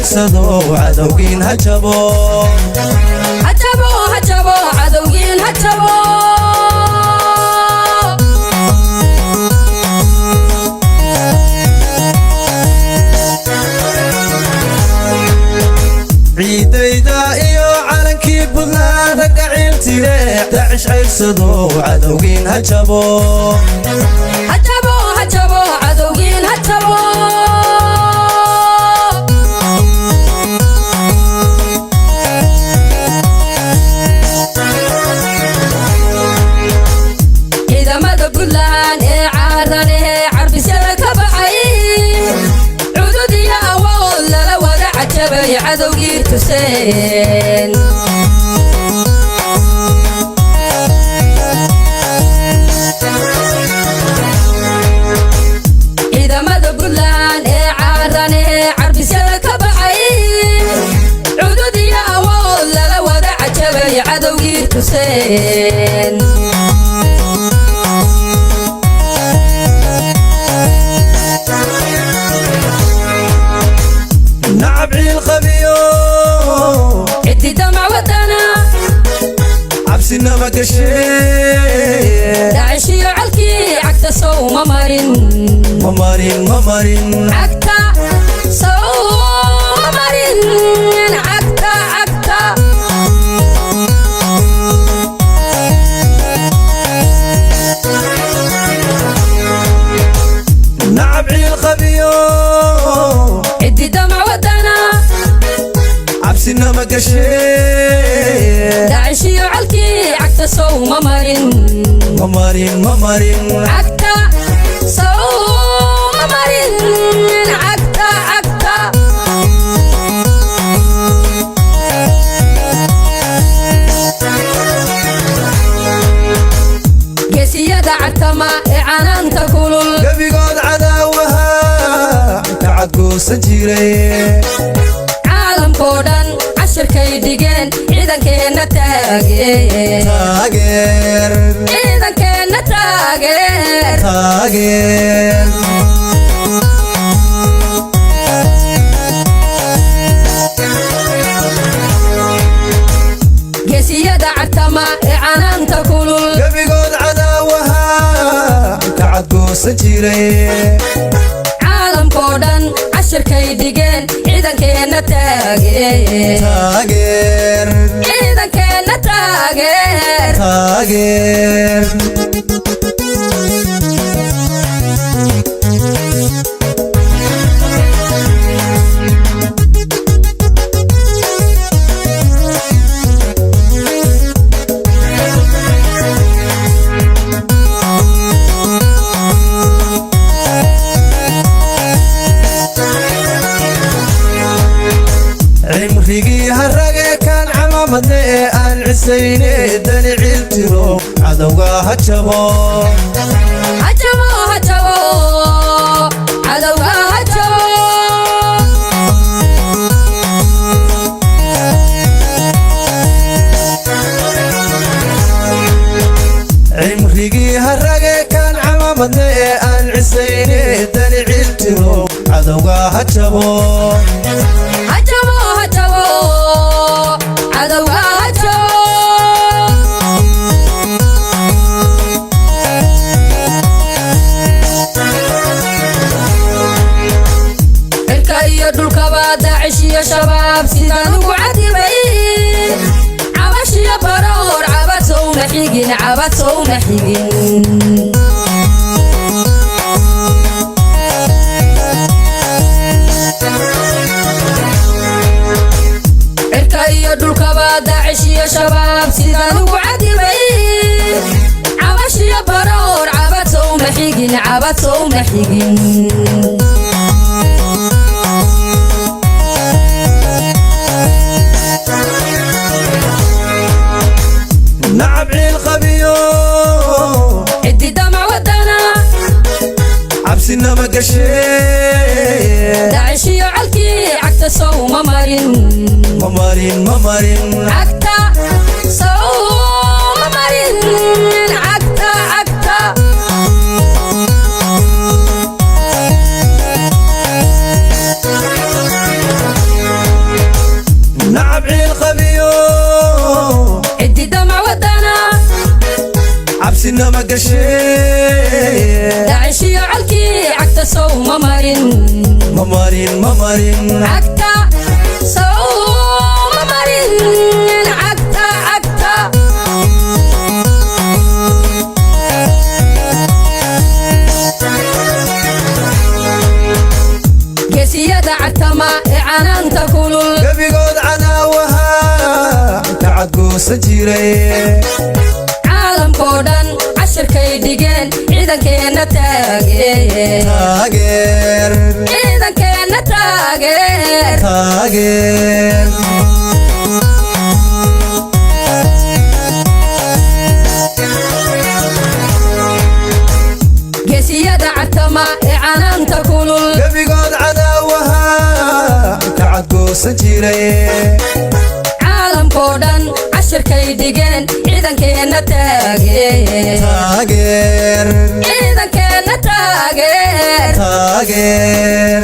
Caysado cadowgiin ha jabo. Ha jabo, ha jabo, cadowgiin ha jabo. Ciidayda iyo calankii Buntland ragga ciiltire, Daacish cayrsado cadowgiin ha jabo. Ha jabo, ha jabo, cadowgiin ha jabo. Ciidamada Buntland ee caarane carbisyada ka baxay, cudud iyo awood lala wada cajabay cadowgii tuseen. Ciidamada Buntland ee caarane carbisyada ka baxay, cudud iyo awood lala wada cajabay cadowgii tuseen. Nacab ciil qabiyo, ciddi damac wadana, cabsinama gashee. Dacishiyo calkii cagta sow ma marin? Ma marin, ma marin. Cagta sow ma marin, cagta, cagta. Nacab ciil qabiyo, ciddi damac wadana, cabsinama gashee. Dacishiyo calkii cagta sow ma marin? Ma marin, ma marin. Cagta sow ma marin, cagta, cagta. Geesiyada cartama ee canaanta kulul, gebigood cadaawaha inta cadgoosan jiray, caalamkoo dhan cashirkay dhigeen ciidankeenna taageer. Taageer. Ciidankeenna taageer. Taageer. Geesiyada cartama ee canaanta kulul, gebigood cadaawaha inta cadgoosan jiray, caalamkoo dhan cashirkay dhigeen ciidankeenna taageer. Taageer. Ciidankeenna taageer. Taageer. Cimrigii harage kaan camaamadne ee aan cisayne, dani ciiltiro cadowga ha jabo. Ha jabo, ha jabo, cadowga ha jabo. Cimrigii harage kaan camaamadne ee aan cisayne, dani ciiltiro cadowga ha jabo. Ha jabo, ha jabo, cadowga ha jabo. Cirka iyo dhulkaba Daacish iyo Shabaab sidaan ugu cadibay, cabashiyo baroor cabad sowna xigin, cabad sowna xigin. Cirka iyo dhulkaba Daacish iyo Shabaab sidaan ugu cadibay, cabashiyo baroor cabad sowna xigin, cabad sowna xigin. Nacab ciil qabiyo, ciddi damac wadana, cabsinama gashee. Dacishiyo calkii cagta sow ma marin? Ma marin, ma marin. Cagta sow ma marin, cagta, cagta. Nama gashee. Dacishiyo colkii cagta sow ma marin? Ma marin, ma marin. Cagta sow ma marin, cagta, cagta. Geesiyada cartama ee canaanta kulul. Gebigood cadaawaha ka cadgoosan jiray. Caalamkoo dhan cashirkay dhigeen, ciidankeenna taageer. Taageer. Ciidankeenna taageer. Taageer. Geesiyada cartama ee canaanta kulul. Gebigood cadaawaha ka cadgoosan jiray. Caalamkoo dhan cashirkay dhigeen, ciidankeenna taageer. Taageer. Ciidankeenna taageer. Taageer.